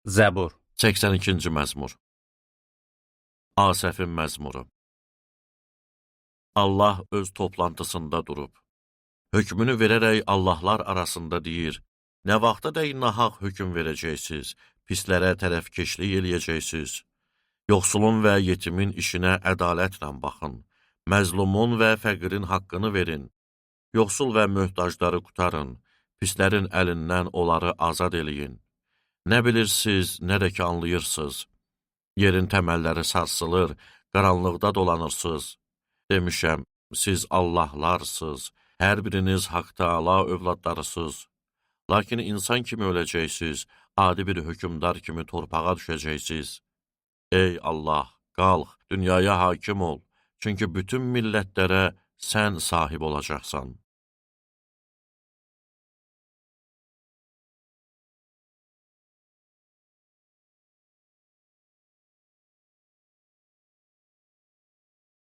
Zəbur. 82-ci məzmur. Asəfin məzmuru. Allah öz toplantısında durub. Hökmünü verərək Allahlar arasında deyir, nə vaxta dək nahaq hökm verəcəksiniz, pislərə tərəfkeşlik eləyəcəksiniz. Yoxsulun və yetimin işinə ədalətlə baxın, məzlumun və fəqirin haqqını verin, yoxsul və möhtacları qurtarın, pislərin əlindən onları azad eləyin. Nə bilirsiniz, nə də ki anlayırsınız. Yerin təməlləri sarsılır, qaranlıqda dolanırsınız. Demişəm, siz Allahlarsınız, hər biriniz Haq Teala övladlarısınız. Lakin insan kimi öləcəksiniz, adi bir hökmdar kimi torpağa düşəcəksiniz. Ey Allah, qalx, dünyaya hakim ol, çünki bütün millətlərə sən sahib olacaqsan.